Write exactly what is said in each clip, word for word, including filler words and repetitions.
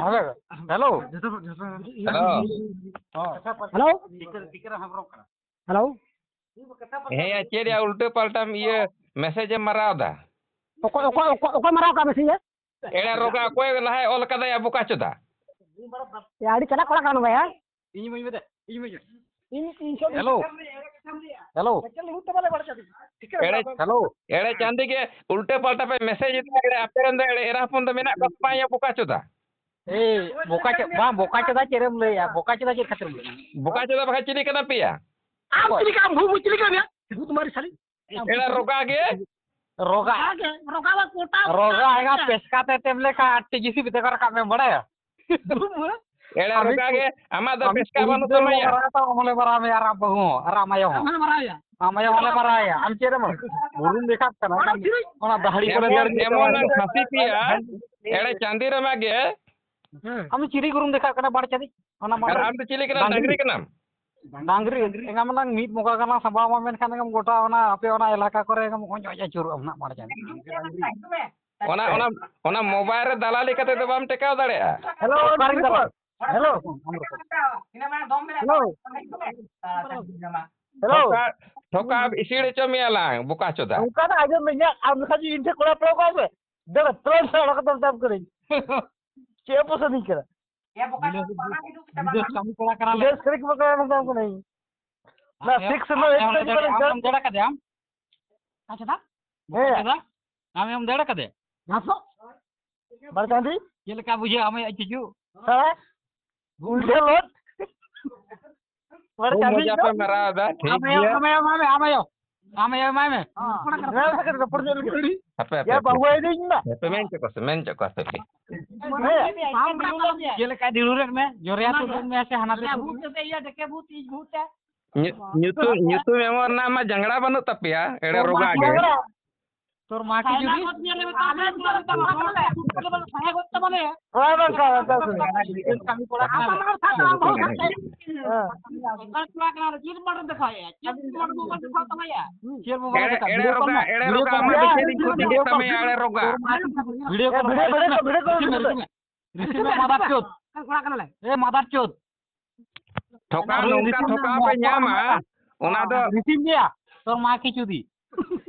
Hello. Hello. Hello. ᱦᱮᱸ, ᱪᱮᱫ ᱭᱟ ᱩᱞᱴᱟᱹ ᱯᱟᱞᱴᱟᱢ ᱤᱭᱟᱹ ᱢᱮᱥᱮᱡᱽ ᱮᱢ ᱢᱟᱨᱟᱣ ᱮᱫᱟ? ᱚᱠᱚᱭ, ᱚᱠᱚᱭ, ᱚᱠᱚᱭ, ᱚᱠᱚᱭ ᱢᱟᱨᱟᱣ ᱠᱟᱜ ᱢᱮᱥᱮᱡᱽ ᱭᱟ? ᱮᱲᱮ ᱨᱚᱜᱟ, ᱚᱠᱚᱭ ᱞᱟᱦᱟᱭ ᱚᱞ ᱠᱟᱫᱟᱭᱟ ᱵᱚᱠᱟ ᱪᱚᱫᱟ? ᱭᱟ, ᱟᱹᱰᱤ ᱪᱟᱞᱟᱜ ᱠᱚᱲᱟ ᱠᱟᱱ ᱵᱟᱭᱟ᱾ ᱤᱧ ᱢᱟᱹᱧ ᱢᱮᱛᱟ, ᱤᱧ ᱢᱟᱹᱧ ᱢᱮᱛᱟ᱾ ᱤᱧ, ᱤᱧ ᱥᱚᱸᱜᱮ ᱦᱮᱞᱳ᱾ ᱠᱟᱛᱷᱟᱢ ᱞᱟᱹᱭᱟ᱾ ᱦᱮᱞᱳ᱾ ᱮᱠᱟᱞ ᱞᱤᱧ ᱩᱛᱛᱚᱨ ᱵᱟᱞᱮ ᱵᱟᱲᱟᱭ ᱠᱟᱱᱟ᱾ ᱴᱷᱤᱠ ᱮᱲᱮ, ᱠᱟᱱᱟ᱾ ᱦᱮᱞᱳ᱾ ᱮᱲᱮ ᱪᱟᱸᱫᱤ ᱜᱮ ᱩᱞᱴᱟᱹ ᱯᱟᱞᱴᱟ ᱯᱮ ᱢᱮᱥᱮᱡᱽ ᱮᱫᱟ, ᱮᱲᱮ ᱟᱯᱮ ᱨᱮᱱ ᱫᱚ ᱮᱲᱮ ᱮᱨᱟ ᱦᱚᱯᱚᱱ ᱫᱚ ᱢᱮᱱᱟᱜ ᱠᱚᱣᱟ ᱥᱮ ᱵᱟᱝ ᱭᱟ ᱵᱚᱠᱟ ᱪᱚᱫᱟ? ᱮᱭ, ᱵᱚᱠᱟ ᱪᱮᱫ, ᱵᱟᱝ, ᱵᱚᱠᱟ ᱪᱮᱫᱟ ᱪᱮᱫ ᱮᱢ ᱞᱟᱹᱭᱟ? ᱵᱚᱠᱟ ᱪᱮᱫᱟ ᱪᱮᱫ ᱠᱷᱟᱹᱛᱤᱨ ᱮᱢ ᱞᱟᱹᱭᱟ? ᱵᱚᱠᱟ ᱪᱮᱫᱟ ᱵᱟᱠᱷᱟᱡ ᱪᱤᱞᱤ ᱠᱟᱱᱟ ᱯᱮᱭᱟ? ᱟᱢ ᱪᱤᱞᱤ ᱠᱟᱱᱟᱢ? ᱵᱷᱩ, ᱵᱷᱩ ᱪᱤᱞᱤ ᱠᱟᱱᱟ ᱯᱮᱭᱟ? ᱵᱷᱩᱛ ᱢᱟᱨᱤ ᱥᱟᱞᱤ᱾ ᱮᱲᱟ ᱨᱚᱜᱟ ᱜᱮ᱾ ᱨᱚᱜᱟ᱾ ᱨᱚᱜᱟ ᱜᱮ, ᱨᱚᱜᱟ ᱵᱟ ᱠᱚᱴᱟ᱾ ᱨᱚᱜᱟ ᱮᱜᱟ ᱯᱮᱥᱠᱟ ᱛᱮ ᱛᱮᱢ ᱞᱮᱠᱟ ᱟᱴ ᱴᱤ ᱡᱤᱥᱤ ᱵᱤᱫᱮ ᱠᱚ ᱨᱟᱠᱟᱵ ᱢᱮ ᱵᱟᱲᱟᱭᱟ? ᱮᱲᱟ ᱟᱢᱤ ᱨᱚᱜᱟ ᱠᱩ-, ᱜᱮ, ᱟᱢᱟᱜ ᱫᱚ ᱟᱢᱤ ᱯᱮᱥᱠᱟ ᱠᱩᱲᱤ ᱵᱟᱹᱱᱩᱜ ᱜᱤᱫᱽᱨᱟᱹ ᱛᱟᱢᱟ ᱞᱮ ᱭᱟ᱾ ᱢᱟᱨᱟᱣ ᱛᱟᱢᱟ, ᱟᱢ ᱞᱮ ᱢᱟᱨᱟᱣ ᱢᱮᱭᱟ ᱟᱨ ᱟᱢ ᱵᱟᱹᱦᱩ ᱦᱚᱸ, ᱟᱨ ᱟᱢ ᱟᱭᱳ ᱦᱚᱸ᱾ ᱟᱢ ᱦᱚᱸᱞᱮ ᱢᱟᱨᱟᱣ ᱭᱟ᱾ ᱟᱢ ᱟᱭᱳ ᱦᱚᱸᱞᱮ ᱢᱟᱨᱟᱣ ᱭᱟ᱾ ᱟᱢ ᱪᱮᱫ ᱨᱮᱢ ᱵᱩᱨᱩᱢ ᱫᱮᱠᱷᱟᱜ ᱠᱟᱱᱟ? ᱚᱱᱟ ᱪᱤᱨᱤᱡ᱾ ᱚᱱᱟ ᱫᱟᱦᱲᱤ ᱠᱚᱨᱮ ᱮᱢᱚᱱ, ᱫᱟᱹᱲ ᱮᱢᱚᱱ ᱠᱟᱛᱮ ᱮᱢ ᱠᱷᱟᱹᱥᱤ ᱯᱮᱭᱟ, ᱮᱲᱮ ᱪᱟᱸᱫᱤ ᱨᱮᱢᱟ ᱜᱮ᱾ ᱦᱮᱸ᱾ ᱟᱢ ᱫᱚ ᱪᱤᱞᱤ ᱜᱩᱨᱩᱢ ᱫᱮᱠᱷᱟᱜ ᱠᱟᱱᱟ ᱵᱟᱲ ᱪᱟᱹᱨᱤ? ᱚᱱᱟ ᱢᱟ ᱟᱨ ᱟᱢ ᱫᱚ ᱪᱤᱞᱤ ᱠᱟᱱᱟᱢ? ᱰᱟᱝᱨᱤ᱾ ᱰᱟᱝᱨᱤ ᱠᱟᱱᱟᱢ? ᱰᱟᱝᱨᱤ᱾ ᱮᱸᱜᱟ ᱢᱟᱞᱟᱝ ᱢᱤᱫ ᱵᱚᱸᱜᱟ ᱜᱟᱱ ᱞᱟᱝ ᱥᱟᱢᱵᱟᱣ ᱢᱟ ᱢᱮᱱᱠᱷᱟᱱ ᱮᱢ ᱜᱚᱴᱟ ᱚᱱᱟ ᱟᱯᱮ ᱚᱱᱟ ᱮᱞᱟᱠᱟ ᱠᱚᱨᱮ ᱮᱢ ᱚᱡ ᱚᱡ ᱟᱹᱪᱩᱨᱚᱜᱼᱟ ᱱᱟᱜ ᱵᱟᱲ ᱪᱟᱹᱨᱤ᱾ ᱚᱱᱟ, ᱚᱱᱟ, ᱚᱱᱟ ᱢᱳᱵᱟᱭᱤᱞ ᱨᱮ ᱫᱟᱞᱟᱞᱤ ᱠᱟᱛᱮ ᱫᱚ ᱵᱟᱢ ᱴᱮᱠᱟᱣ ᱫᱟᱲᱮᱭᱟᱜᱼᱟ᱾ ᱦᱮᱞᱳ, ᱚᱠᱟᱨᱮ ᱫᱟᱞᱟᱞ? ᱦᱮᱞᱳ᱾ ᱦᱮᱞᱳ᱾ ᱦᱮᱞᱳ᱾ ᱴᱷᱚᱠᱟ, ᱴᱷᱚᱠᱟ ᱤᱥᱤᱲ ᱦᱚᱪᱚ ᱢᱮᱭᱟ ᱞᱟᱝ, ᱵᱚᱠᱟ ᱪᱚᱫᱟ᱾ ᱚᱱᱠᱟ ᱫᱚ ᱟᱸᱡᱚᱢ ᱢᱮ, ᱤᱧᱟᱹᱜ ᱟᱢ ᱞᱮᱠᱟ ᱡᱩᱫᱤ ᱤᱧ ᱴᱷᱮᱱ ᱠᱚᱲᱟ ᱯᱮᱲᱟ ᱠᱚ ᱦᱮᱡ ᱠᱚᱜᱼᱟ ᱥᱮ, ᱫᱟᱹᱲ ᱛᱚᱞ ᱥᱮ ᱚᱲᱟᱜ ᱠᱚ ᱫᱚᱨ ᱫᱟᱢ ᱠᱟᱹᱱᱟᱹᱧ᱾ ᱪᱮᱫ ᱮ ᱯᱚᱥᱚᱸᱫᱤᱧ ᱠᱟᱱᱟ? ᱵᱤᱫᱮᱥ, ᱵᱤᱫᱮᱥ ᱠᱟᱹᱢᱤ ᱠᱚᱲᱟ ᱠᱟᱱᱟ ᱞᱮ᱾ ᱵᱤᱫᱮᱥ ᱠᱟᱹᱢᱤ ᱠᱚᱲᱟ ᱠᱟᱱᱟ ᱞᱮ᱾ ᱚᱱᱟ ᱟᱢ six ᱮᱢ, ᱥᱮᱱ ᱟᱢ ᱮᱠ ᱮᱢ ᱥᱮᱱ ᱫᱟᱲᱮ-, ᱠᱚᱨᱮ ᱟᱢ ᱫᱟᱹᱲ ᱮᱢ ᱫᱟᱲᱮ ᱠᱟᱫᱮᱭᱟᱢ? ᱟᱪᱪᱷᱟ, ᱫᱟ? ᱦᱮᱸ᱾ ᱟᱪᱪᱷᱟ, ᱫᱟ? ᱟᱢ ᱮᱢ ᱫᱟᱹᱲ ᱠᱟᱫᱮ? ᱜᱷᱟᱥᱚᱜ᱾ ᱵᱟᱲ ᱪᱟᱸᱫᱤ? ᱪᱮᱫ ᱞᱮᱠᱟ ᱵᱩᱡᱷᱟᱹᱜᱼᱟ ᱟᱢᱟᱜ ᱪᱩᱪᱩ? ᱦᱮᱸ? ᱩᱞᱴᱟᱹ ᱞᱚᱴ᱾ ᱵᱟᱲ ᱠᱷᱩᱵ ᱪᱟᱸᱫᱤ ᱢᱚᱡᱟ ᱫᱚ? ᱯᱮ ᱢᱟᱨᱟᱣ ᱮᱫᱟ, ᱴᱷᱤᱠ ᱟᱢ ᱟᱭᱳ, ᱜᱮᱭᱟ᱾ ᱟᱢ ᱟᱭᱳ, ᱟᱢ ᱟᱭᱳ, ᱟᱢ ᱟᱭᱳ᱾ ᱟᱢ ᱟᱭᱳ ᱮᱢᱟᱭ ᱢᱮ᱾ ᱦᱮᱸ᱾ ᱨᱚᱯᱚᱲ ᱠᱟᱛᱮ ᱨᱚᱯᱚᱲ ᱧᱚᱜ ᱞᱮᱜᱮ᱾ ᱦᱟᱯᱮ, ᱦᱟᱯᱮ, ᱭᱟ, ᱦᱟᱯᱮ᱾ ᱵᱟᱹᱦᱩ ᱟᱭ ᱫᱚ ᱤᱧ ᱢᱟ᱾ ᱦᱟᱯᱮ, ᱢᱮᱱ ᱦᱚᱪᱚ ᱠᱚᱣᱟ ᱥᱮ, ᱢᱮᱱ ᱦᱚᱪᱚ ᱠᱚᱣᱟ ᱥᱮ᱾ ᱦᱮᱸ᱾ ᱪᱮᱫ ᱞᱮᱠᱟ ᱫᱤᱲᱩᱨᱮᱫ ᱢᱮ, ᱡᱚᱨᱭᱟ ᱛᱩᱫ ᱢᱮ ᱥᱮ ᱦᱟᱱᱟ ᱛᱮ ᱛᱩᱫ ᱢᱮ? ᱧᱩ-, ᱧᱩᱛᱩᱢ, ᱧᱩᱛᱩᱢ ᱮᱢᱚᱜ ᱨᱮᱱᱟᱜ ᱢᱟ ᱡᱟᱝᱲᱟ ᱵᱟᱹᱱᱩᱜ ᱛᱟᱯᱮᱭᱟ, ᱮᱲᱮ ᱨᱚᱜᱟ ᱜᱮ᱾ ᱛᱚᱨ ᱢᱟᱴᱷ ᱡᱩᱫᱤ ᱚᱠᱟ ᱠᱟᱹᱢᱤ ᱠᱚᱲᱟ ᱠᱟᱱᱟ ᱞᱮ? ᱦᱮᱸ᱾ ᱚᱠᱟ ᱠᱚᱲᱟ ᱠᱟᱱᱟ ᱞᱮ? ᱪᱮᱫ ᱢᱟᱴᱷ ᱨᱮ ᱫᱮᱠᱷᱟᱣ ᱭᱟ? ᱪᱮᱫ ᱢᱟᱴᱷ ᱨᱮ ᱫᱮᱠᱷᱟᱣ ᱛᱟᱢᱟ ᱭᱟ? ᱪᱮᱫ ᱢᱳᱵᱟᱭᱤᱞ ᱮᱲᱮ, ᱫᱮᱠᱷᱟᱣ? ᱮᱲᱮ ᱵᱷᱤᱰᱤᱭᱳ ᱨᱚᱜᱟ, ᱠᱚᱞ ᱢᱮ᱾ ᱮᱲᱮ ᱨᱚᱜᱟ, ᱟᱢᱟᱜ ᱫᱚ ᱪᱮᱫ ᱤᱧ ᱠᱷᱚᱛᱤ ᱠᱮᱫ ᱛᱟᱢᱟ ᱭᱟ, ᱮᱲᱮ ᱨᱚᱜᱟ? ᱵᱷᱤᱰᱤᱭᱳ ᱠᱚᱞ ᱢᱮ᱾ ᱵᱷᱤᱰᱤᱭᱳ, ᱵᱷᱤᱰᱤᱭᱳ, ᱵᱷᱤᱰᱤᱭᱳ ᱠᱚᱞ ᱢᱮ᱾ ᱨᱤᱥᱤᱵᱷ ᱢᱮ, ᱨᱤᱥᱤᱵᱷ ᱢᱮ᱾ ᱨᱤᱥᱤᱵᱷ ᱢᱮ, ᱢᱟᱫᱟᱨ ᱪᱳᱫ᱾ ᱠᱚᱲᱟ ᱠᱟᱱᱟᱞᱮ᱾ ᱮ ᱢᱟᱫᱟᱨ ᱪᱳᱫ᱾ ᱴᱷᱚᱠᱟ, ᱟᱨ ᱱᱚᱝᱠᱟ ᱨᱤᱥᱤᱵᱷ ᱢᱮ, ᱴᱷᱚᱠᱟ ᱯᱮ ᱧᱟᱢᱟ᱾ ᱚᱱᱟ ᱫᱚ ᱨᱤᱥᱤᱵᱷ ᱜᱮᱭᱟ ᱛᱚᱨ ᱢᱟ ᱠᱤ ᱪᱩᱫᱤ᱾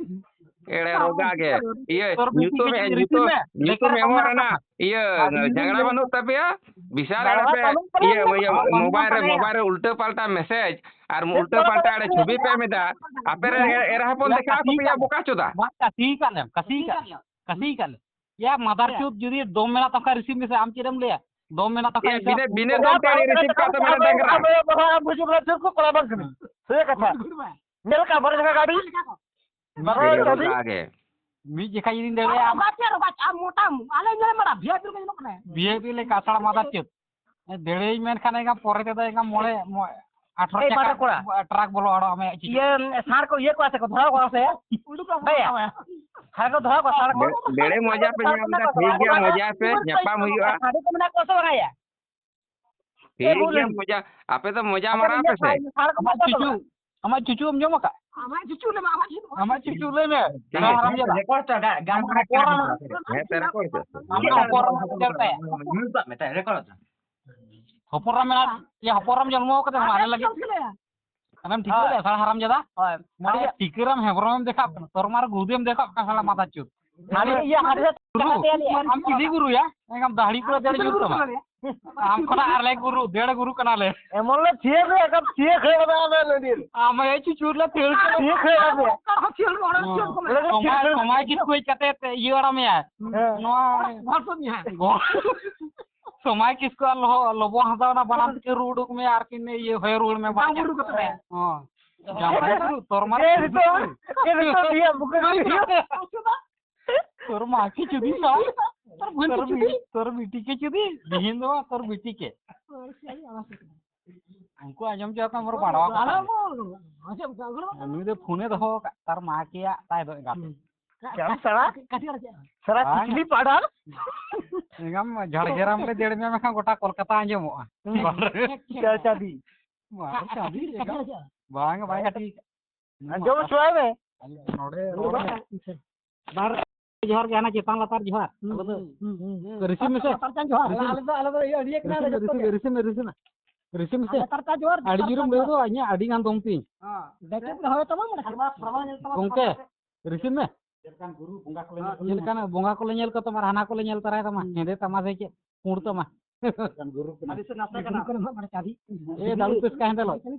ᱮᱲᱮ ᱨᱚᱜᱟ ᱜᱮ᱾ ᱤᱭᱟᱹ, ᱛᱚᱨ ᱵᱤᱴᱤ ᱧᱩᱛᱩᱢ ᱜᱮ ᱮ-, ᱪᱩᱫᱤ, ᱧᱩᱛᱩᱢ, ᱨᱤᱥᱤᱵᱷ ᱢᱮ᱾ ᱧᱩᱛᱩᱢ ᱵᱮᱠᱟᱨ ᱮᱢᱚᱜ ᱠᱚᱢᱮᱨ ᱨᱮᱱᱟᱜ, ᱠᱟᱛᱷᱟ᱾ ᱤᱭᱟᱹ, ᱟᱹᱰᱤ ᱫᱤᱱ ᱡᱷᱟᱜᱽᱲᱟ ᱜᱮ᱾ ᱵᱟᱹᱱᱩᱜ ᱛᱟᱯᱮᱭᱟ? ᱵᱤᱥᱟᱞ ᱡᱷᱟᱜᱽᱲᱟ ᱮᱯᱮ, ᱠᱟᱹᱱᱩᱱ ᱠᱚᱨᱮ ᱤᱭᱟᱹ, ᱵᱟᱹᱱᱩᱜ ᱤᱭᱟᱹ, ᱛᱟᱵᱚᱱᱟ᱾ ᱢᱳᱵᱟᱭᱤᱞ ᱨᱮ, ᱢᱳᱵᱟᱭᱤᱞ ᱨᱮ ᱩᱞᱴᱟᱹ ᱯᱟᱞᱴᱟ ᱢᱮᱥᱮᱡᱽ ᱟᱨ ᱩᱞᱴᱟᱹ ᱯᱟᱞᱴᱟ ᱮᱲᱮ ᱪᱷᱚᱵᱤ ᱯᱮ ᱮᱢ ᱮᱫᱟ᱾ ᱟᱯᱮ ᱨᱮᱱ ᱮ-, ᱮᱨᱟ ᱦᱚᱯᱚᱱ ᱭᱟ, ᱫᱮᱠᱷᱟ ᱠᱟᱥᱤ ᱟᱠᱚ ᱯᱮᱭᱟ, ᱠᱟᱱ, ᱵᱚᱠᱟ ᱪᱳᱫᱟ᱾ ᱵᱟᱝ, ᱠᱟᱥᱤ ᱠᱟᱱ ᱞᱮ, ᱠᱟᱥᱤ ᱠᱟᱱ ᱞᱮ, ᱠᱟᱥᱤ ᱠᱟᱱ ᱞᱮ᱾ ᱭᱟ ᱢᱟᱫᱟᱨ ᱪᱳᱫ, ᱡᱩᱫᱤ ᱫᱚᱢ ᱢᱮᱱᱟᱜ ᱛᱟᱢ ᱠᱷᱟᱱ ᱨᱤᱥᱤᱵᱷ ᱢᱮᱥᱮ, ᱟᱢ ᱪᱮᱫ ᱮᱢ ᱞᱟᱹᱭᱟ? ᱫᱚᱢ ᱢᱮᱱᱟᱜ ᱛᱟᱢ ᱠᱷᱟᱱ ᱮ, ᱵᱤᱱᱟᱹ, ᱵᱤᱱᱟᱹ ᱫᱚᱢ ᱛᱮ ᱟᱹᱰᱤ ᱨᱤᱥᱤᱵᱷ ᱠᱟᱜ ᱛᱟᱢᱟ, ᱰᱟᱝᱨᱟ᱾ ᱟᱢ ᱵᱩᱡᱷᱟᱹᱣ ᱵᱟᱲᱟ ᱪᱮᱫ ᱠᱚ ᱠᱚᱲᱟ ᱵᱟᱝ ᱠᱟᱱᱟ᱾ ᱥᱮ ᱠᱟᱛᱷᱟ᱾ ᱧᱮᱞ ᱠᱟᱜ ᱵᱟᱨ ᱡᱟᱭᱜᱟ ᱜᱟᱹᱰᱤ᱾ ᱵᱟᱨ ᱡᱟᱭᱜᱟ ᱜᱟᱹᱰᱤ᱾ ᱜᱮ᱾ ᱢᱤᱫ ᱡᱚᱠᱷᱟ ᱡᱩᱫᱤᱧ ᱫᱟᱹᱲᱟᱭᱟ, ᱟᱢ ᱵᱟᱯᱮ ᱨᱚᱜᱟ, ᱟᱢ ᱢᱚᱴᱟᱢ, ᱟᱞᱮ ᱧᱮᱞ ᱢᱟᱲᱟ, ᱵᱷᱤ ᱟᱭ ᱯᱤ ᱞᱮᱠᱟ ᱧᱮᱞᱚᱜ ᱠᱟᱱᱟ᱾ ᱵᱷᱤ ᱟᱭ ᱯᱤ ᱞᱮᱠᱟ ᱟᱥᱟᱲ ᱢᱟᱫᱟᱨ ᱪᱳᱫ᱾ ᱫᱟᱹᱲᱟᱹᱧ ᱢᱮᱱᱠᱷᱟᱱ ᱮᱱᱠᱷᱟᱱ ᱯᱚᱨᱮ ᱛᱮᱫᱚ ᱮᱱᱠᱷᱟᱱ ᱢᱚᱬᱮ, ᱢᱚ-, ᱟᱴᱷᱨᱚ ᱮᱭ ᱴᱟᱠᱟ ᱵᱟᱴᱟ ᱠᱚᱲᱟ᱾ ᱴᱨᱟᱠ ᱵᱚᱞᱚ ᱟᱲᱟᱜ ᱢᱮ, ᱪᱤᱠᱟᱹ? ᱤᱭᱟᱹ, ᱥᱟᱨ ᱠᱚ ᱤᱭᱟᱹ ᱠᱚᱣᱟ ᱥᱮ ᱠᱚ ᱫᱷᱚᱨᱟᱣ ᱠᱚᱣᱟ ᱥᱮ? ᱩᱰᱩᱠ ᱟᱢ ᱵᱷᱟᱭᱟ, ᱩᱰᱩᱠ ᱟᱢ᱾ ᱥᱟᱨ ᱠᱚ ᱫᱷᱚᱨᱟᱣ ᱠᱚᱣᱟ, ᱥᱟᱨ ᱠᱚ᱾ ᱵᱮ-, ᱵᱮᱲᱮ ᱢᱚᱡᱟ ᱯᱮ ᱧᱟᱢ ᱮᱫᱟ, ᱴᱷᱤᱠ ᱜᱮᱭᱟ, ᱢᱚᱡᱟ ᱯᱮ, ᱧᱟᱯᱟᱢ ᱦᱩᱭᱩᱜᱼᱟ᱾ ᱥᱟᱹᱰᱤ ᱠᱚ ᱢᱮᱱᱟᱜ ᱠᱚᱣᱟ ᱥᱮ ᱵᱟᱝ ᱭᱟ? ᱴᱷᱤᱠ ᱮ, ᱵᱚᱞᱮ᱾ ᱜᱮᱭᱟ, ᱢᱚᱡᱟ, ᱟᱯᱮ ᱫᱚ ᱢᱚᱡᱟ ᱟᱯᱮ ᱢᱟᱨᱟᱣ ᱫᱚ ᱯᱮ ᱥᱮ᱾ ᱥᱟᱨ, ᱥᱟᱨ ᱠᱚ ᱟᱢᱟᱜ ᱢᱮᱱᱟᱜ ᱠᱚᱣᱟ ᱥᱮ ᱪᱩᱪᱩ, ᱵᱟᱝ? ᱟᱢᱟᱜ ᱪᱩᱪᱩ ᱟᱢ ᱡᱚᱢ ᱟᱠᱟᱫ? ᱟᱢᱟᱜ ᱪᱩᱪᱩ ᱞᱟᱹᱭ ᱢᱮ, ᱟᱢᱟᱜ ᱪᱩᱪᱩ ᱞᱟᱹᱭ ᱢᱮ᱾ ᱴᱷᱤᱠ ᱜᱮᱭᱟ᱾ ᱦᱟᱨᱟᱢ ᱡᱟᱫᱟ᱾ ᱨᱮᱠᱚᱨᱰ ᱛᱚ, ᱜᱟ-, ᱜᱟᱱ ᱟᱢᱟᱜ ᱠᱟᱱᱟ, ᱦᱚᱯᱚᱱ ᱠᱟᱱᱟ᱾ ᱨᱟᱢ ᱦᱮᱸ, ᱯᱮ ᱨᱮᱠᱚᱨᱰ ᱛᱚ᱾ ᱟᱢᱟᱜ ᱦᱚᱯᱚᱱ ᱨᱟᱢ ᱧᱮᱞ ᱛᱟᱭᱟ᱾ ᱢᱤᱭᱩᱴ ᱠᱟᱜ ᱢᱮ, ᱛᱟᱭ ᱨᱮᱠᱚᱨᱰ ᱛᱚ᱾ ᱦᱚᱯᱚᱱ ᱨᱟᱢ ᱢᱮᱱᱟᱜ, ᱭᱟ, ᱦᱚᱯᱚᱱ ᱨᱟᱢ ᱡᱚᱱᱢᱚ ᱟᱠᱟᱫᱟ, ᱟᱞᱮ ᱞᱟᱹᱜᱤᱫ᱾ ᱟᱢᱮᱢ ᱴᱷᱤᱠᱟᱹ ᱦᱳᱭ᱾ ᱞᱮᱫᱟ, ᱥᱟᱞᱟ ᱦᱟᱨᱟᱢ ᱡᱟᱫᱟ? ᱦᱳᱭ᱾ ᱢᱟᱱᱮ ᱦᱳᱭ᱾ ᱴᱤᱠᱟᱹᱨᱟᱢ ᱦᱮᱢᱵᱨᱚᱢ ᱮᱢ ᱫᱮᱠᱷᱟᱜ ᱠᱟᱱᱟ, ᱛᱚᱨ ᱢᱟᱨ ᱜᱩᱫᱮᱢ ᱫᱮᱠᱷᱟᱜ ᱠᱟᱱᱟ, ᱥᱟᱞᱟ ᱢᱟᱫᱟ ᱪᱩᱫ᱾ ᱦᱟᱹᱱᱤ ᱤᱭᱟᱹ ᱦᱟᱹᱱᱤ ᱥᱟᱛᱮ ᱜᱩᱨᱩ, ᱠᱟᱛᱷᱟ ᱛᱮ ᱟᱞᱮᱭᱟᱜ᱾ ᱟᱢ ᱪᱤᱞᱤ ᱜᱩᱨᱩᱭᱟ? ᱮᱱᱠᱷᱟᱱ ᱫᱟᱦᱲᱤ ᱠᱚ ᱫᱮᱲ ᱡᱩᱨ ᱛᱟᱢᱟ᱾ ᱟᱢ ᱠᱷᱚᱱᱟᱜ ᱟᱨ ᱞᱮ ᱜᱩᱨᱩ, ᱫᱮᱲ ᱜᱩᱨᱩ ᱠᱟᱱᱟᱞᱮ᱾ ᱮᱢᱚᱱ ᱞᱮ ᱛᱷᱤᱭᱟᱹ ᱢᱮᱭᱟ, ᱮᱠᱫᱚᱢ ᱛᱷᱤᱭᱟᱹ ᱠᱷᱟᱹᱲ ᱢᱮᱭᱟ ᱟᱢ ᱞᱟᱹᱰᱤᱨ᱾ ᱟᱢ ᱮ ᱪᱩᱪᱩᱨ ᱞᱮ ᱛᱷᱤᱭᱟᱹ ᱠᱷᱟᱹᱲ ᱢᱮᱭᱟ᱾ ᱚᱠᱟ ᱨᱮᱦᱚᱸ ᱛᱷᱤᱭᱟᱹ ᱵᱟᱹᱱᱩᱜᱼᱟ, ᱚᱸᱰᱮ ᱛᱷᱤᱭᱟᱹ ᱠᱚ ᱢᱮᱱᱟᱜᱼᱟ᱾ ᱥᱚᱢᱟᱭ, ᱥᱚᱢᱟᱭ ᱠᱤᱥᱠᱩ ᱦᱮᱡ ᱠᱟᱛᱮ ᱛᱮ ᱤᱭᱟᱹ ᱟᱲᱟᱜ ᱢᱮᱭᱟ᱾ ᱦᱮᱸ᱾ ᱱᱚᱣᱟ ᱜᱚᱲ ᱥᱚᱢᱟᱭ ᱠᱤᱥᱠᱩ ᱟᱨ ᱞᱚᱦᱚ-, ᱞᱚᱵᱚ ᱦᱟᱸᱥᱫᱟ ᱚᱱᱟ ᱵᱟᱱᱟᱢ ᱛᱮᱠᱤᱱ ᱨᱩ ᱩᱰᱩᱠ ᱢᱮᱭᱟ ᱟᱨ ᱠᱤᱱ ᱤᱭᱟᱹ ᱦᱚᱭ ᱨᱩᱣᱟᱹᱲ ᱢᱮ ᱵᱟᱝ ᱵᱟᱨᱭᱟ᱾ ᱵᱩᱰᱩ ᱠᱟᱛᱮ ᱢᱮ᱾ ᱦᱚᱸ᱾ ᱡᱟᱶᱟᱭ ᱜᱩᱨᱩ, ᱛᱚᱨ ᱢᱟᱨ ᱮ ᱱᱤᱛᱚᱜ, ᱮ ᱱᱤᱛᱚᱜ ᱫᱤᱭᱟ ᱵᱩᱠᱟᱹ ᱠᱟᱹᱴᱤᱡ᱾ ᱛᱚᱨ ᱢᱟ ᱠᱤ ᱪᱩᱫᱤ ᱥᱟ᱾ ᱛᱚᱨ ᱵᱤ-, ᱛᱚᱨ ᱵᱤᱴᱤ ᱠᱮ ᱪᱩᱫᱤ᱾ ᱵᱤᱦᱤᱱ ᱫᱚ ᱵᱟᱝ, ᱛᱚᱨ ᱵᱤᱴᱤ ᱠᱮ᱾ ᱩᱱᱠᱩ ᱟᱸᱡᱚᱢ ᱪᱚ ᱠᱟᱱ ᱵᱚᱨ ᱵᱟᱲᱟᱣᱟ ᱠᱚ᱾ ᱟᱞᱚ ᱵᱚᱞ᱾ ᱟᱸᱡᱚᱢ ᱠᱟᱜ ᱜᱚᱲᱚ᱾ ᱱᱩᱭ ᱫᱚ ᱯᱷᱳᱱᱮ ᱫᱚᱦᱚ ᱟᱠᱟᱫ, ᱛᱟᱨ ᱢᱟ ᱠᱮᱭᱟ ᱛᱟᱭ ᱫᱚ ᱮᱸᱜᱟᱛᱮ᱾ ᱦᱩᱸ᱾ ᱪᱟᱞ ᱥᱟᱲᱟ᱾ ᱠᱟᱹᱴᱤᱡ ᱟᱲᱟᱜ ᱪᱮᱫ? ᱥᱟᱲᱟ ᱵᱟᱝ᱾ ᱠᱤᱪᱞᱤ ᱯᱟᱲᱟ᱾ ᱮᱸᱜᱟᱢ ᱡᱷᱟᱲᱜᱨᱟᱢ ᱨᱮ ᱫᱟᱹᱲ ᱢᱮ ᱢᱮᱱᱠᱷᱟᱱ ᱜᱚᱴᱟ ᱠᱳᱞᱠᱟᱛᱟ ᱟᱸᱡᱚᱢᱚᱜᱼᱟ᱾ ᱦᱩᱸ᱾ ᱪᱟᱞ ᱪᱟᱵᱤ᱾ ᱵᱟᱝ, ᱪᱟᱵᱤ ᱠᱟᱹᱴᱤᱡ ᱮᱸᱜᱟᱢ᱾ ᱟᱲᱟᱜ ᱪᱮᱫ? ᱵᱟᱝ, ᱵᱟᱝ ᱠᱟᱹᱴᱤᱡ᱾ ᱟᱸᱡᱚᱢ ᱦᱚᱪᱚᱣᱟᱭ ᱢᱮ᱾ ᱱᱚᱰᱮ ᱨᱚᱲ ᱢᱮ᱾ ᱵᱟᱨ ᱡᱚᱦᱟᱨ ᱜᱮ, ᱦᱟᱱᱟ ᱪᱮᱛᱟᱱ ᱞᱟᱛᱟᱨ ᱡᱚᱦᱟᱨ᱾ ᱦᱩᱸ, ᱟᱞᱮ ᱫᱚ ᱦᱩᱸ, ᱦᱩᱸ, ᱦᱩᱸ᱾ ᱨᱤᱥᱤᱵᱷ ᱢᱮᱥᱮ᱾ ᱞᱟᱛᱟᱨ ᱪᱮᱛᱟᱱ ᱡᱚᱦᱟᱨ᱾ ᱨᱤᱥᱤᱵᱷ, ᱟᱞᱮ ᱫᱚ, ᱟᱞᱮ ᱫᱚ ᱤᱭᱟᱹ ᱟᱹᱲᱤᱭᱟᱹ ᱠᱟᱱᱟ ᱞᱮ ᱨᱤᱥᱤᱵᱷ, ᱡᱚᱛᱚ ᱨᱤᱥᱤᱵᱷ, ᱜᱮ᱾ ᱨᱤᱥᱤᱵᱷ ᱢᱮ, ᱨᱤᱥᱤᱵᱷ ᱢᱮ, ᱨᱤᱥᱤᱵᱷ ᱢᱮ᱾ ᱟᱨ ᱞᱟᱛᱟᱨ ᱪᱮᱛᱟᱱ ᱡᱚᱦᱟᱨ, ᱟᱹᱰᱤ ᱞᱟᱛᱟᱨ ᱡᱳᱨᱮᱢ ᱪᱮᱛᱟᱱ ᱞᱟᱹᱭ ᱫᱚ, ᱤᱧᱟᱹᱜ ᱟᱹᱰᱤ ᱜᱟᱱ ᱫᱚᱢ ᱛᱤᱧ᱾ ᱦᱮᱸ᱾ ᱵᱮᱴᱨᱤ ᱫᱚ ᱦᱳᱭ ᱛᱟᱢᱟ, ᱢᱟᱱᱮ ᱥᱟᱨᱵᱟ, ᱥᱟᱨᱵᱟ ᱧᱮᱞ ᱛᱟᱢᱟ, ᱜᱚᱝᱠᱮ, ᱥᱟᱨᱵᱟ᱾ ᱨᱤᱥᱤᱵᱷ ᱢᱮ᱾ ᱪᱮᱫ ᱞᱮᱠᱟᱱ ᱜᱩᱨᱩ ᱵᱚᱸᱜᱟ ᱠᱚᱞᱮ ᱧᱮᱞ ᱪᱮᱫ ᱞᱮᱠᱟᱱ ᱵᱚᱸᱜᱟ ᱠᱚᱞᱮ ᱧᱮᱞ ᱠᱚ ᱛᱟᱢᱟ, ᱟᱨ ᱦᱟᱱᱟ ᱠᱚᱞᱮ ᱧᱮᱞ ᱛᱟᱨᱟᱭ ᱛᱟᱢᱟ, ᱦᱩᱸ᱾ ᱦᱮᱸᱫᱮ ᱛᱟᱢᱟ ᱥᱮ ᱪᱮᱫ, ᱯᱩᱸᱰ ᱛᱟᱢᱟ᱾ ᱪᱮᱫ ᱞᱮᱠᱟᱱ ᱜᱩᱨᱩ ᱠᱟᱱᱟ? ᱟᱹᱰᱤ ᱥᱮ ᱱᱟᱥᱮ ᱠᱟᱱᱟ᱾ ᱜᱩᱨᱩ ᱠᱟᱱᱟ ᱦᱟᱸᱜ, ᱢᱟᱱᱮ ᱪᱟᱹᱵᱤ᱾ ᱮ, ᱫᱟᱲᱩ ᱯᱮᱥᱠᱟ ᱦᱮᱸᱫᱮ ᱞᱚᱡ᱾ ᱦᱮᱸ᱾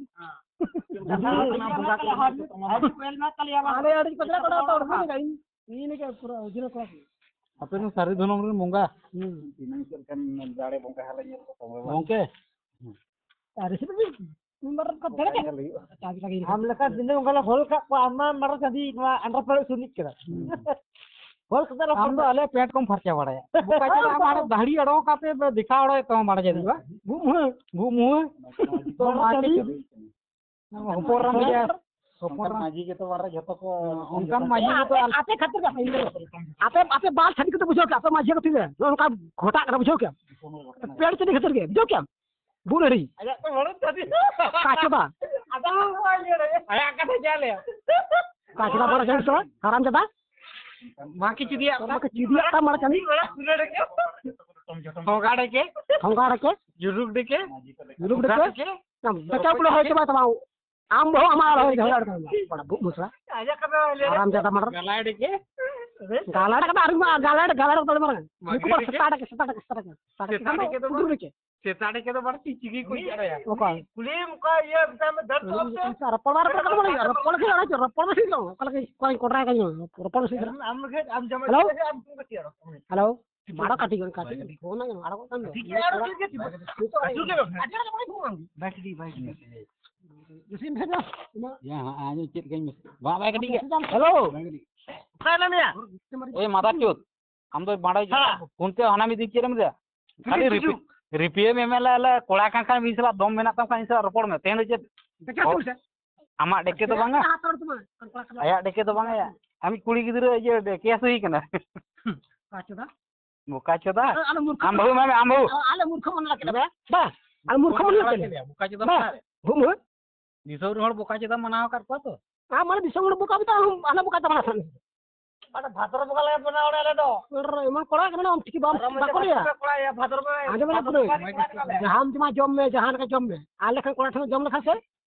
ᱟᱹᱰᱤ ᱠᱚᱭᱮᱞ ᱢᱮᱱᱟᱜ ᱛᱟᱞᱮᱭᱟ, ᱵᱟᱝ? ᱟᱞᱮ ᱟᱹᱰᱤ ᱠᱚᱭᱮᱞ ᱠᱚᱲᱟ ᱛᱚ, ᱩᱰᱩᱠ ᱢᱮ, ᱤᱧ ᱱᱤᱭᱟᱹ ᱜᱮ ᱯᱩᱨᱟᱹ original ᱠᱚᱲᱟ ᱠᱟᱱᱟ᱾ ᱟᱯᱮ ᱫᱚ ᱥᱟᱹᱨᱤ ᱫᱷᱚᱨᱚᱢ ᱨᱮᱱ ᱵᱚᱸᱜᱟ᱾ ᱦᱩᱸ᱾ ᱛᱤᱱᱟᱹᱝ ᱪᱮᱫ ᱞᱮᱠᱟᱱ ᱫᱟᱲᱮ ᱵᱚᱸᱜᱟ ᱦᱟᱞᱮ ᱧᱮᱞ ᱠᱚ ᱛᱟᱵᱚᱱᱟ᱾ ᱜᱚᱝᱠᱮ᱾ ᱟᱨ ᱨᱤᱥᱤᱵᱷ ᱢᱤᱫ ᱵᱟᱨ ᱠᱚ ᱫᱟᱲᱮ ᱧᱮᱞ ᱦᱩᱭᱩᱜᱼᱟ᱾ ᱪᱟᱵᱤ ᱞᱟᱜᱮ ᱟᱢ ᱞᱮᱠᱟ ᱫᱤᱱᱟᱹᱢ ᱚᱱᱠᱟ ᱞᱮ ᱦᱚᱞ ᱠᱟᱜ ᱠᱚᱣᱟ, ᱟᱢ ᱢᱟ ᱢᱟᱨᱟᱝ ᱪᱟᱹᱰᱤ ᱱᱚᱣᱟ underpant ᱥᱩᱱᱤᱡ ᱠᱟᱱᱟ᱾ ᱦᱩᱸ᱾ ᱦᱚᱞ ᱠᱟᱛᱮ ᱨᱚᱯᱚᱲ ᱟᱢ ᱫᱚ ᱢᱮ᱾ ᱟᱞᱮ ᱯᱮᱱᱴ ᱠᱚᱢ ᱯᱷᱟᱨᱪᱟ ᱵᱟᱲᱟᱭᱟ᱾ ᱵᱚᱠᱟ ᱪᱮᱫᱟᱜ ᱟᱢ ᱦᱟᱱᱮ ᱫᱟᱦᱲᱤ ᱚᱰᱚᱠ ᱠᱟᱛᱮ ᱫᱚ ᱫᱮᱠᱷᱟᱣ ᱚᱰᱚᱠ ᱛᱟᱢᱟ ᱵᱟᱲᱟᱭ ᱡᱟᱹᱱᱤᱡ ᱵᱟ? ᱵᱩᱜ ᱢᱩᱦᱟᱹ, ᱵᱩᱜ ᱢᱩᱦᱟᱹ᱾ ᱛᱚ ᱢᱟᱨᱟᱝ ᱢᱟᱨᱟᱝ ᱪᱟᱹᱰᱤ᱾ ᱪᱟᱹᱰᱤ᱾ ᱦᱚᱯᱚᱱ ᱨᱟᱢ ᱜᱮᱭᱟ᱾ ᱦᱚᱯᱚᱱ ᱚᱱᱠᱟᱱ ᱨᱟᱢ᱾ ᱢᱟᱹᱡᱷᱤ ᱜᱮᱛᱚ ᱵᱟᱨ ᱡᱷᱚᱛᱚ ᱠᱚ ᱚᱱᱠᱟᱱ ᱢᱟᱹᱡᱷᱤ ᱟᱯᱮ, ᱜᱮᱛᱚ ᱟᱞ- ᱟᱯᱮ ᱠᱷᱟᱹᱛᱤᱨ ᱜᱮ ᱦᱩᱭ ᱠᱟᱱᱟ᱾ ᱟᱯᱮ, ᱟᱯᱮ ᱵᱟᱨ ᱪᱷᱟᱹᱛᱤᱠ ᱠᱚ ᱵᱩᱡᱷᱟᱹᱣ ᱠᱮᱜᱼᱟ, ᱟᱯᱮ ᱢᱟᱹᱡᱷᱤ ᱠᱷᱟᱹᱛᱤᱨ ᱜᱮ ᱱᱚᱜᱼᱚ ᱱᱚᱝᱠᱟ ᱜᱷᱚᱴᱟᱜ ᱠᱟᱱᱟ, ᱵᱩᱡᱷᱟᱹᱣ ᱠᱮᱜᱼᱟᱢ? ᱯᱮᱲ ᱪᱤᱞᱤ ᱠᱷᱟᱹᱛᱤᱨ ᱜᱮ, ᱵᱩᱡᱷᱟᱹᱣ ᱠᱮᱜᱼᱟᱢ? ᱵᱩᱞ ᱦᱟᱹᱲᱤ᱾ ᱟᱡᱟᱜ ᱛᱚ ᱵᱟᱹᱱᱩᱜ ᱛᱟᱹᱵᱤᱱᱟ᱾ ᱠᱟᱪᱚᱫᱟ᱾ ᱟᱫᱚ ᱟᱭᱟᱜ ᱠᱟᱛᱷᱟ ᱪᱮᱫ ᱞᱟᱹᱭᱟ? ᱠᱟᱪᱚᱫᱟ ᱵᱟᱲᱟ ᱡᱟᱹᱱᱤᱡ ᱛᱚ, ᱦᱟᱨᱟᱢ ᱡᱟᱫᱟ᱾ ᱢᱟ ᱠᱤ ᱪᱤᱫᱤᱭᱟᱜ ᱛᱚ ᱢᱟ ᱠᱤ ᱪᱤᱫᱤᱭᱟᱜ ᱛᱟᱢ ᱢᱟᱲᱟ ᱪᱟᱹᱱᱤ᱾ ᱴᱷᱚᱸᱜᱟ ᱰᱮᱠᱮ᱾ ᱴᱷᱚᱸᱜᱟ ᱰᱮᱠᱮ᱾ ᱡᱩᱨᱩᱠ ᱰᱮᱠᱮ᱾ ᱡᱩᱨᱩᱠ ᱰᱮᱠᱮ᱾ ᱰᱮᱠᱮ᱾ ᱵᱮᱴᱟ ᱠᱩᱲᱤ ᱦᱚᱭ ᱪᱟᱵᱟ ᱛᱟᱢᱟ᱾ ᱟᱢ ᱵᱟᱹᱦᱩ ᱟᱢᱟᱜ ᱟᱲᱟᱜ ᱦᱚᱭ ᱡᱷᱟᱜᱽᱲᱟ ᱠᱟᱱᱟ᱾ ᱵᱚᱲᱟ ᱵᱩ ᱢᱩᱥᱨᱟ᱾ ᱟᱡᱟᱜ ᱠᱟᱛᱷᱟ ᱞᱟᱹᱭ ᱨᱮ᱾ ᱦᱟᱨᱟᱢ ᱡᱟᱫᱟ ᱢᱟᱰᱟᱨ᱾ ᱜᱟᱞᱟᱭ ᱰᱮᱠᱮ᱾ ᱜᱟᱞᱟᱲ ᱠᱟᱛᱷᱟ ᱟᱨ ᱢᱟ ᱜᱟᱞᱟᱲ, ᱜᱟᱞᱟᱲ ᱠᱚ ᱢᱟᱨᱟᱝ᱾ ᱢᱟᱹᱜᱽᱨᱤ ᱩᱱᱠᱩ ᱢᱟ ᱰᱮᱠᱮ᱾ ᱥᱮᱛᱟ ᱰᱮᱠᱮ, ᱥᱮᱛᱟ ᱰᱮᱠᱮ, ᱥᱮᱛᱟ ᱰᱮᱠᱮ᱾ ᱥᱮᱛᱟ ᱥᱮᱛᱟ ᱰᱮᱠᱮ ᱰᱮᱠᱮ ᱫᱚ ᱠᱩᱫᱩᱨ ᱰᱮᱠᱮ᱾ ᱥᱮᱛᱟ ᱰᱮᱠᱮ ᱫᱚ ᱵᱟᱹᱲᱛᱤ ᱪᱤᱞᱤ ᱠᱚ ᱤᱭᱟᱹ ᱨᱮᱭᱟ᱾ ᱚᱠᱚᱭ? ᱠᱩᱞᱤ ᱚᱱᱠᱟ ᱤᱭᱟᱹ ᱫᱟᱢ ᱫᱟᱢ ᱛᱚ ᱚᱱᱛᱮ᱾ ᱨᱚᱯᱚᱲ ᱵᱟᱝ ᱨᱚᱯᱚᱲ ᱠᱟᱱᱟ, ᱨᱚᱯᱚᱲ ᱵᱟᱝ ᱨᱚᱯᱚᱲ ᱵᱟᱝ ᱚᱠᱟ ᱞᱮᱠᱟ ᱠᱚᱲᱟ ᱠᱚᱲᱟ ᱠᱚ ᱨᱚᱯᱚᱲ ᱵᱟᱝ ᱟᱢ ᱞᱟᱹᱜᱤᱫ ᱟᱢ ᱡᱟᱢᱟᱭ ᱦᱮᱞᱳ? ᱞᱟᱹᱜᱤᱫ ᱟᱢ ᱪᱮᱫ ᱠᱟᱛᱮ ᱟᱨᱚ? ᱦᱮᱞᱳ? ᱢᱟᱲᱟᱝ ᱠᱟᱹᱴᱤᱡ ᱜᱟᱱ ᱠᱟᱹᱴᱤᱡ ᱜᱟᱱ ᱯᱷᱳᱱ ᱟᱭ ᱟᱲᱟᱜᱚᱜ ᱠᱟᱱ ᱫᱚ᱾ ᱴᱷᱤᱠ ᱜᱮᱭᱟ, ᱟᱨᱚ ᱪᱮᱫ ᱜᱮ ᱵᱟᱝ᱾ ᱟᱹᱰᱤ ᱟᱸᱴ ᱵᱟᱝ ᱯᱷᱳᱱ ᱟᱢ᱾ ᱵᱟᱭ ᱠᱟᱹᱴᱤᱡ, ᱵᱟᱭ ᱠᱟᱹᱴᱤᱡ᱾ ᱡᱟᱹᱥᱛᱤ ᱵᱷᱮᱡᱟ᱾ ᱭᱟ, ᱦᱟᱸ, ᱟᱸᱡᱚᱢ ᱪᱮᱫ ᱠᱟᱹᱧ ᱢᱮ᱾ ᱵᱟ, ᱵᱟᱭ ᱠᱟᱹᱴᱤᱡ ᱜᱮᱭᱟ᱾ ᱦᱮᱞᱳ᱾ ᱵᱟᱭ ᱠᱟᱹᱴᱤᱡ᱾ ᱚᱠᱟᱭ ᱱᱟ ᱢᱮᱭᱟ? ᱮ, ᱢᱟᱫᱟ ᱪᱳᱫ᱾ ᱟᱢ ᱫᱚ ᱵᱟᱲᱟᱭ ᱦᱮᱸ᱾ ᱯᱷᱳᱱ ᱛᱮ ᱦᱟᱱᱟ ᱢᱤᱫ ᱫᱤᱱ ᱪᱮᱫ ᱮᱢ ᱞᱟᱹᱭᱟ? ᱠᱷᱟᱹᱞᱤ ᱨᱤᱯᱤ-, ᱨᱤᱯᱤᱭᱮᱢ ᱮᱢ ᱞᱮᱫ ᱞᱮ ᱠᱚᱲᱟ ᱠᱟᱱ ᱠᱷᱟᱱ ᱢᱤᱫ ᱥᱟᱞᱟᱜ ᱫᱚᱢ ᱢᱮᱱᱟᱜ ᱛᱟᱢ ᱠᱷᱟᱱ ᱤᱧ ᱥᱟᱞᱟᱜ ᱨᱚᱯᱚᱲ ᱢᱮ᱾ ᱛᱮᱦᱮᱧ ᱫᱚ ᱪᱮᱫ? ᱫᱮᱠᱷᱟ ᱛᱩᱞ ᱥᱮ᱾ ᱟᱢᱟᱜ ᱰᱮᱠᱮ ᱫᱚ ᱵᱟᱝᱟ᱾ ᱦᱟᱛᱟᱣ ᱛᱟᱢᱟ᱾ ᱟᱭᱟᱜ ᱰᱮᱠᱮ ᱫᱚ ᱵᱟᱝᱟ ᱭᱟ᱾ ᱟᱢᱤᱡ ᱠᱩᱲᱤ ᱜᱤᱫᱽᱨᱟᱹ ᱤᱭᱟᱹ ᱰᱮᱠᱮ ᱦᱩᱭ ᱠᱟᱱᱟ᱾ ᱵᱚᱠᱟ ᱪᱳᱫᱟ᱾ ᱵᱚᱠᱟ ᱪᱳᱫᱟ᱾ ᱟᱞᱮ, ᱟᱞᱮ ᱢᱩᱨᱠᱷ ᱟᱢ ᱵᱟᱹᱦᱩ ᱢᱮ, ᱟᱢ ᱵᱟᱹᱦᱩ᱾ ᱟᱞᱮ ᱢᱩᱨᱠᱷ ᱢᱚᱱᱮ ᱞᱟᱜ ᱠᱮᱫᱟ ᱵᱮ᱾ ᱵᱟ, ᱟᱞᱮ ᱢᱩᱨᱠᱷ ᱢᱚᱱᱮ ᱞᱟᱜ ᱠᱮᱫᱟ᱾ ᱵᱚᱠᱟ ᱪᱳᱫᱟ ᱵᱟ, ᱢᱟᱱᱟ ᱨᱮ᱾ ᱵᱷᱩᱢ ᱦᱩᱭ᱾ ᱫᱤᱥᱚᱢ ᱨᱮᱱ ᱦᱚᱲ ᱵᱚᱠᱟ ᱪᱳᱫᱟ ᱢᱟᱱᱟᱣ ᱟᱠᱟᱫ ᱠᱚᱣᱟ ᱛᱚ᱾ ᱟᱢ ᱢᱟᱱᱮ ᱫᱤᱥᱚᱢ ᱦᱚᱲ ᱵᱚᱠᱟ ᱢᱮᱛᱟ, ᱟᱢ ᱟᱞᱮ ᱵᱚᱠᱟ ᱛᱟᱢᱟ ᱥᱟᱱ᱾ ᱟᱫᱚ ᱵᱷᱟᱫᱚᱨ ᱵᱚᱸᱜᱟ ᱞᱮ ᱵᱮᱱᱟᱣ ᱚᱲᱟᱜ ᱟᱞᱮ ᱫᱚ᱾ ᱮᱢᱚᱱ ᱠᱚᱲᱟ ᱠᱟᱱᱟ, ᱟᱢ ᱴᱷᱤᱠ ᱵᱟᱢ, ᱟᱨᱚ ᱢᱚᱡᱽ ᱵᱟᱠᱚ ᱞᱟᱹᱭᱟ᱾ ᱠᱚᱲᱟ, ᱮᱭᱟ, ᱵᱷᱟᱫᱚᱨ ᱵᱚᱸᱜᱟ, ᱟᱸᱡᱚᱢ ᱢᱮ, ᱵᱷᱟᱫᱚᱨ ᱯᱩᱨᱟᱹ᱾ ᱵᱚᱸᱜᱟ ᱞᱮ ᱵᱮᱱᱟᱣ ᱚᱲᱟᱜ ᱟᱞᱮ᱾ ᱡᱟᱦᱟᱸᱢ ᱡᱚᱢᱟ ᱡᱚᱢ ᱢᱮ, ᱡᱟᱦᱟᱸ ᱞᱮᱠᱟ ᱡᱚᱢ ᱢᱮ᱾ ᱟᱨ ᱞᱮᱠᱷᱟᱱ ᱠᱚᱲᱟ ᱴᱷᱮᱱ ᱡᱚᱢ ᱞᱮᱠᱷᱟᱱ ᱥᱮ,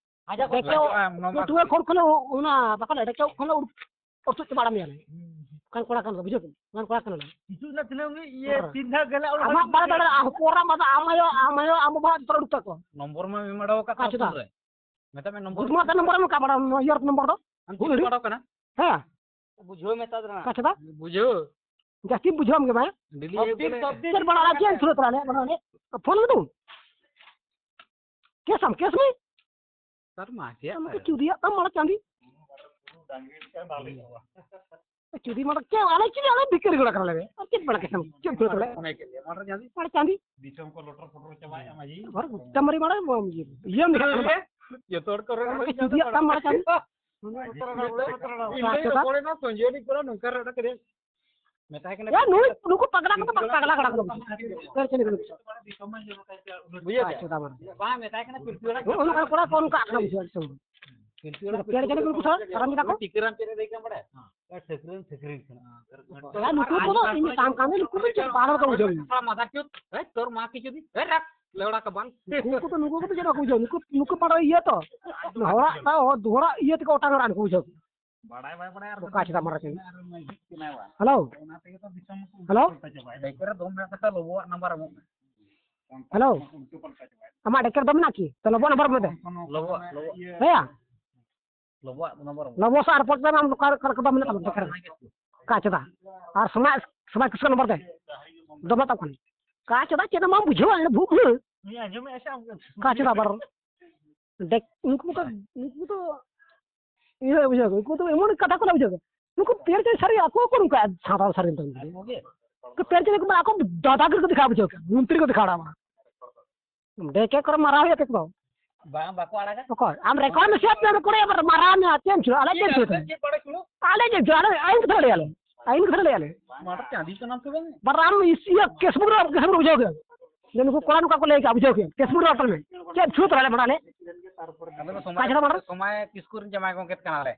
ᱟᱡᱟᱜ ᱠᱚ ᱰᱮᱠᱮᱣ, ᱵᱟᱹᱪᱩᱜᱼᱟ, ᱱᱚᱣᱟ ᱯᱟᱹᱴᱩᱣᱟᱹ ᱠᱷᱚᱱ ᱠᱷᱚᱱ ᱚᱱᱟ ᱵᱟᱠᱚ ᱞᱟᱹᱭᱟ, ᱰᱮᱠᱮᱣ ᱠᱷᱚᱱ ᱞᱮ ᱩᱰᱩᱠ, ᱚᱨ ᱛᱩᱫ ᱪᱟᱵᱟ ᱟᱲᱟᱜ ᱢᱮᱭᱟ ᱞᱮ᱾ ᱦᱩᱸ᱾ ᱚᱱᱠᱟᱱ ᱠᱚᱲᱟ ᱠᱟᱱ ᱫᱚ, ᱵᱩᱡᱷᱟᱹᱣ ᱠᱮᱫ? ᱚᱱᱠᱟᱱ ᱠᱚᱲᱟ ᱠᱟᱱᱟ ᱞᱮ᱾ ᱠᱤᱪᱷᱩ ᱱᱟ ᱛᱤᱱᱟᱹᱜ ᱩᱱᱤ ᱤᱭᱟᱹ ᱦᱮᱸ᱾ ᱛᱤᱱ ᱫᱷᱟᱣ ᱜᱮᱞᱮ ᱚᱲᱟᱜ ᱟᱢᱟᱜ ᱠᱷᱚᱱ ᱵᱟᱲᱟᱭ ᱫᱟᱲᱮᱭᱟᱜᱼᱟ, ᱦᱚᱯᱚᱱ ᱮᱨᱟ ᱢᱟ ᱟᱢ ᱟᱭᱳ, ᱟᱢ ᱟᱭᱳ, ᱟᱢ ᱵᱟᱵᱟ ᱡᱚᱛᱚ ᱩᱰᱩᱠ ᱛᱟᱠᱚ᱾ ᱱᱚᱢᱵᱚᱨ ᱢᱟ ᱮᱢ ᱵᱟᱲᱟ ᱟᱠᱟᱫ ᱟᱪᱪᱷᱟ, ᱛᱟᱢ ᱫᱟ᱾ ᱯᱷᱳᱱ ᱨᱮ᱾ ᱢᱮᱛᱟᱜ ᱢᱮ ᱱᱚᱢᱵᱚᱨ᱾ ᱵᱩᱡᱷᱟᱹᱣ ᱢᱟ ᱛᱟᱦᱞᱮ ᱱᱚᱢᱵᱚᱨ ᱮᱢ ᱠᱟ ᱵᱟᱲᱟ, ᱤᱭᱟᱹ ᱱᱚᱢᱵᱚᱨ ᱫᱚ? ᱟᱢ ᱦᱩᱭ ᱪᱮᱫ ᱫᱟᱲᱮᱭᱟᱜ᱾ ᱵᱟᱲᱟᱣ ᱠᱟᱱᱟ? ᱦᱮᱸ᱾ ᱵᱩᱡᱷᱟᱹᱣ ᱢᱮ ᱛᱟᱫ ᱨᱮᱱᱟᱜ᱾ ᱠᱟ ᱪᱮᱫᱟ? ᱵᱩᱡᱷᱟᱹᱣ᱾ ᱡᱟᱹᱥᱛᱤ ᱵᱩᱡᱷᱟᱹᱣ ᱟᱢ ᱜᱮ ᱵᱟᱝ? ᱰᱮᱞᱤ ᱥᱚᱵ ᱮᱠ ᱫᱤᱱ, ᱵᱚᱞᱮ᱾ ᱥᱚᱵ ᱫᱤᱱ᱾ ᱪᱮᱫ ᱵᱟᱲᱟ ᱪᱮᱫ ᱥᱩᱨᱟᱹᱛ ᱨᱮ ᱟᱞᱮ ᱵᱟᱲᱟ ᱟᱞᱮ? ᱯᱷᱳᱱ ᱞᱮᱫᱟᱢ? ᱠᱮᱥ ᱟᱢ, ᱠᱮᱥ ᱢᱮ᱾ ᱥᱟᱨ ᱢᱟ ᱪᱮᱫ ᱟᱢ ᱠᱚ ᱥᱟᱨ? ᱪᱩᱫᱤᱭᱟᱜ ᱛᱟᱢ ᱢᱟᱲᱟ ᱪᱟᱸᱫᱤ᱾ ᱪᱩᱫᱤ ᱢᱟᱲᱟ ᱪᱮᱫ? ᱟᱞᱮ ᱪᱮᱫ? ᱟᱞᱮ ᱵᱷᱤᱠᱟᱹᱨᱤ ᱜᱚᱲᱟ ᱠᱟᱱᱟ ᱞᱮ᱾ ᱟᱨ ᱪᱮᱫ ᱵᱟᱲᱟ ᱠᱮᱥ ᱟᱢ? ᱪᱮᱫ ᱥᱩᱨᱟᱹᱛ ᱨᱮ? ᱚᱱᱮ ᱪᱮᱫ? ᱢᱟᱲᱟ ᱪᱟᱸᱫᱤ᱾ ᱢᱟᱲᱟ ᱪᱟᱸᱫᱤ᱾ ᱫᱤᱥᱚᱢ ᱠᱚ ᱞᱚᱴᱚᱨ ᱯᱚᱴᱚᱨ ᱪᱟᱵᱟᱭᱮᱫᱼᱟ ᱢᱟᱹᱡᱷᱤ᱾ ᱟᱨ ᱜᱚᱴᱟ ᱢᱟᱨᱤ ᱢᱟᱲᱟ ᱤᱭᱟᱹ ᱢᱮ᱾ ᱡᱚᱛᱚ ᱦᱚᱲ ᱠᱚ ᱨᱚᱲ ᱟᱢ ᱠᱚ ᱪᱩᱫᱤᱭᱟᱜ ᱛᱟᱢ ᱢᱟᱲᱟ ᱪᱟᱸᱫᱤ᱾ ᱤᱧ ᱞᱟᱹᱭ ᱨᱚᱯᱚᱲᱮᱱᱟ, ᱥᱚᱧᱡᱚᱭ ᱱᱤᱡ ᱠᱚᱲᱟ ᱱᱚᱝᱠᱟ ᱨᱚᱲ ᱠᱮᱫᱮ᱾ ᱢᱮᱛᱟᱭ ᱠᱟᱱᱟ ᱭᱟ, ᱱᱩᱭ, ᱱᱩᱠᱩ ᱯᱟᱜᱽᱞᱟ ᱠᱚᱫᱚ ᱯᱟᱜᱽᱞᱟ ᱠᱟᱱᱟ ᱠᱚ᱾ ᱯᱮᱲ ᱪᱮᱱᱮᱞ ᱠᱚ᱾ ᱵᱩᱡᱷᱟᱹᱣ ᱠᱮᱫᱟ? ᱟᱪᱪᱷᱟ, ᱛᱟᱢᱟ᱾ ᱱᱚᱜᱼᱚ ᱱᱚᱝᱠᱟᱱ ᱠᱚᱲᱟ ᱠᱚ ᱚᱱᱠᱟ ᱟᱠᱟᱱᱟ, ᱵᱩᱡᱷᱟᱹᱣ ᱠᱮᱫᱟ? ᱯᱮᱲ ᱪᱮᱱᱮᱞ ᱠᱚ ᱱᱩᱠᱩ ᱥᱟᱞᱟᱜ ᱠᱟᱨᱟᱢ ᱠᱮᱫᱟ ᱠᱚ᱾ ᱴᱷᱟᱹᱠᱨᱟᱹᱱ ᱪᱮᱫ ᱮ ᱞᱟᱹᱭ ᱠᱟᱱ ᱵᱟᱲᱟᱭᱟ? ᱦᱮᱸ᱾ ᱴᱷᱟᱹᱠᱨᱟᱹᱱ, ᱴᱷᱟᱹᱠᱨᱟᱹᱱ ᱠᱟᱱᱟ᱾ ᱭᱟ, ᱱᱩᱠᱩ ᱠᱚᱫᱚ ᱤᱧ ᱢᱮᱛᱟᱢ ᱠᱟᱱ ᱫᱚ, ᱱᱩᱠᱩ ᱫᱚ ᱪᱮᱫ ᱯᱟᱜᱽᱞᱟ ᱠᱚ ᱵᱩᱡᱷᱟᱹᱣ ᱢᱮᱭᱟ᱾ ᱢᱟᱫᱟᱨ ᱪᱳᱫ, ᱮᱭ ᱛᱳᱨ ᱢᱟ ᱠᱤᱪᱷᱩ ᱫᱤᱱ, ᱮᱭ ᱨᱟᱠ, ᱞᱮᱣᱲᱟ ᱠᱟᱵᱟᱞ᱾ ᱱᱩᱠᱩ ᱠᱚᱫᱚ, ᱱᱩᱠᱩ ᱠᱚᱫᱚ ᱪᱮᱫ ᱵᱟᱠᱚ ᱵᱩᱡᱷᱟᱹᱣ, ᱱᱩᱠᱩ, ᱱᱩᱠᱩ ᱯᱟᱲᱟ ᱤᱭᱟᱹ ᱛᱚ, ᱦᱚᱲᱟᱜ, ᱦᱚᱲᱟᱜ ᱤᱭᱟᱹ ᱛᱮᱠᱚ ᱚᱴᱟᱝ ᱨᱟᱱ ᱠᱚ ᱵᱩᱡᱷᱟᱹᱣ᱾ ᱵᱟᱲᱟᱭ ᱵᱟᱭ ᱵᱟᱲᱟᱭᱟ ᱟᱨ ᱚᱠᱟ ᱪᱮᱫᱟᱜ ᱢᱟᱨᱟ ᱪᱟᱸᱫᱤ? ᱟᱨ ᱢᱟᱹᱡᱷᱤ ᱠᱟᱱᱟᱭ ᱵᱟᱝ? ᱦᱮᱞᱳ᱾ ᱚᱱᱟ ᱛᱮᱜᱮ ᱛᱚ ᱫᱤᱥᱚᱢ ᱠᱚ ᱦᱮᱞᱳ᱾ ᱩᱞᱴᱟᱹ ᱯᱟᱞᱴᱟ ᱪᱟᱵᱟᱭᱮᱫᱟ᱾ ᱰᱮᱠᱮᱨ ᱫᱚ ᱢᱮᱱᱟᱜ ᱠᱟᱛᱷᱟ, ᱞᱚᱵᱚᱣᱟᱜ ᱱᱟᱢᱵᱟᱨ ᱮᱢᱚᱜ ᱢᱮ᱾ ᱦᱮᱞᱳ᱾ ᱩᱞᱴᱟᱹ ᱯᱟᱞᱴᱟ ᱪᱟᱵᱟᱭᱮᱫᱟ᱾ ᱟᱢᱟᱜ ᱰᱮᱠᱮᱨ ᱫᱚ ᱢᱮᱱᱟᱜ ᱠᱤ? ᱛᱚ ᱞᱚᱵᱚᱣᱟᱜ ᱱᱟᱢᱵᱟᱨ ᱢᱮ᱾ ᱞᱚᱵᱚᱣᱟᱜ, ᱞᱚᱵᱚᱣᱟᱜ᱾ ᱦᱮᱸᱭᱟ᱾ ᱞᱚᱵᱚᱣᱟᱜ ᱱᱟᱢᱵᱟᱨ ᱮᱢᱚᱜ ᱢᱮ᱾ ᱞᱚᱵᱚ ᱥᱟᱨ ᱨᱮᱯᱳᱨᱴ ᱯᱮ, ᱟᱢ ᱚᱠᱟ, ᱚᱠᱟ ᱨᱮ ᱠᱚ ᱢᱮᱱᱟᱜ ᱛᱟᱢᱟ ᱰᱮᱠᱮᱨ? ᱚᱱᱟ ᱜᱮ᱾ ᱚᱠᱟ ᱪᱮᱫᱟᱜ? ᱟᱨ ᱥᱚᱢᱟᱭ, ᱥᱚᱢᱟᱭ ᱠᱤᱥᱠᱩ ᱱᱚᱢᱵᱚᱨ ᱫᱮ᱾ ᱫᱚᱢᱮ ᱛᱟᱵ ᱠᱟᱱᱟ᱾ ᱚᱠᱟ ᱪᱮᱫᱟᱜ ᱪᱮᱫ ᱦᱚᱸ ᱵᱟᱢ ᱵᱩᱡᱷᱟᱹᱣᱟ, ᱮᱱᱰᱮ ᱵᱷᱩᱜ ᱵᱷᱩᱜ᱾ ᱩᱱᱤ ᱟᱸᱡᱚᱢᱮᱫᱼᱟ ᱥᱮ ᱟᱢ ᱜᱮᱢ ᱚᱠᱟ ᱪᱮᱫᱟᱜ ᱵᱟᱨ-, ᱰᱮᱠ-, ᱩᱱᱠᱩ ᱫᱚ, ᱩᱱᱠᱩ ᱫᱚ ᱤᱭᱟᱹ ᱵᱩᱡᱷᱟᱹᱣ, ᱩᱱᱠᱩ ᱫᱚ ᱮᱢᱚᱱ ᱠᱟᱛᱷᱟ ᱠᱚ ᱞᱟᱹᱭ ᱵᱩᱡᱷᱟᱹᱣ᱾ ᱱᱩᱠᱩ ᱯᱮᱲ ᱪᱮᱫ ᱥᱟᱹᱨᱤ ᱟᱠᱚ ᱠᱚ ᱱᱚᱝᱠᱟ ᱥᱟᱱᱛᱟᱲ ᱥᱟᱹᱨᱤ ᱱᱤᱛᱚᱝ ᱫᱚ᱾ ᱟᱠᱚ ᱜᱮ᱾ ᱩᱱᱠᱩ ᱯᱮᱲ ᱪᱮᱫ ᱠᱚ ᱟᱠᱚ ᱫᱟᱫᱟᱜᱤᱨᱤ ᱠᱚ ᱫᱮᱠᱷᱟᱣ ᱵᱩᱡᱷᱟᱹᱣ ᱠᱮᱫ, ᱢᱚᱱᱛᱨᱤ ᱠᱚ ᱫᱮᱠᱷᱟᱣ ᱵᱟᱲᱟ ᱢᱟ᱾ ᱰᱮᱠᱮ ᱠᱚᱨᱮ ᱢᱟᱨᱟᱣ ᱦᱩᱭᱩᱜ ᱛᱟᱠᱚ᱾ ᱵᱟᱝ, ᱵᱟᱠᱚ ᱟᱲᱟᱜᱟ᱾ ᱚᱠᱚᱭ? ᱟᱢ ᱨᱮᱠᱚᱨᱰ ᱢᱮ ᱥᱮ ᱟᱯᱮ ᱠᱚᱨᱮ ᱟᱵᱟᱨ ᱢᱟᱨᱟᱣ ᱢᱮ, ᱪᱮᱫ ᱮᱢ ᱪᱤᱠᱟᱹᱭᱟ? ᱟᱞᱮ ᱪᱮᱫ ᱮᱢ ᱪᱤᱠᱟᱹᱭᱟ? ᱪᱮᱫ ᱵᱟᱲᱟ ᱪᱩᱲᱩ? ᱟᱞᱮ ᱪᱮᱫ ᱮᱢ ᱪᱤᱠᱟᱹᱭᱟ? ᱟᱞᱮ ᱟᱹᱭᱤᱱ ᱠᱟᱛᱷᱟ ᱞᱟᱹᱭ ᱟᱞᱮ᱾ ᱟᱹᱭᱤᱱ ᱠᱟᱛᱷᱟ ᱞᱟᱹᱭ ᱟᱞᱮ᱾ ᱢᱟᱴᱷ ᱪᱟᱸᱫᱤ ᱠᱟᱱᱟᱢ ᱥᱮ ᱵᱟᱝ? ᱵᱟᱨ ᱟᱢ ᱤᱥ-, ᱤᱭᱟᱹ ᱠᱮᱥᱵᱩᱠ ᱨᱮ, ᱠᱮᱥᱵᱩᱠ ᱨᱮ ᱵᱩᱡᱷᱟᱹᱣ ᱠᱮᱫᱟ᱾ ᱡᱮ ᱱᱩᱠᱩ ᱠᱚᱲᱟ ᱱᱚᱝᱠᱟ ᱠᱚ ᱞᱟᱹᱭ ᱠᱮᱫᱟ, ᱵᱩᱡᱷᱟᱹᱣ ᱠᱮᱫᱟ᱾ ᱠᱮᱥᱵᱩᱠ ᱨᱮ ᱨᱚᱲ ᱛᱟᱞᱮ ᱢᱮ᱾ ᱪᱮᱫ ᱮᱢ ᱪᱤᱠᱟᱹᱭᱟ ᱟᱞᱮ ᱢᱟᱨᱟᱣ ᱟᱞᱮ? ᱟᱞᱮ ᱫᱚ ᱥᱚᱢᱟᱭ, ᱛᱟᱪᱷᱟᱲᱟ ᱢᱟᱨᱟᱣ? ᱥᱚᱢᱟᱭ ᱠᱤᱥᱠᱩ ᱨᱮᱱ ᱡᱟᱢᱟᱭ ᱜᱚᱝᱠᱮ ᱠᱟᱱᱟᱞᱮ᱾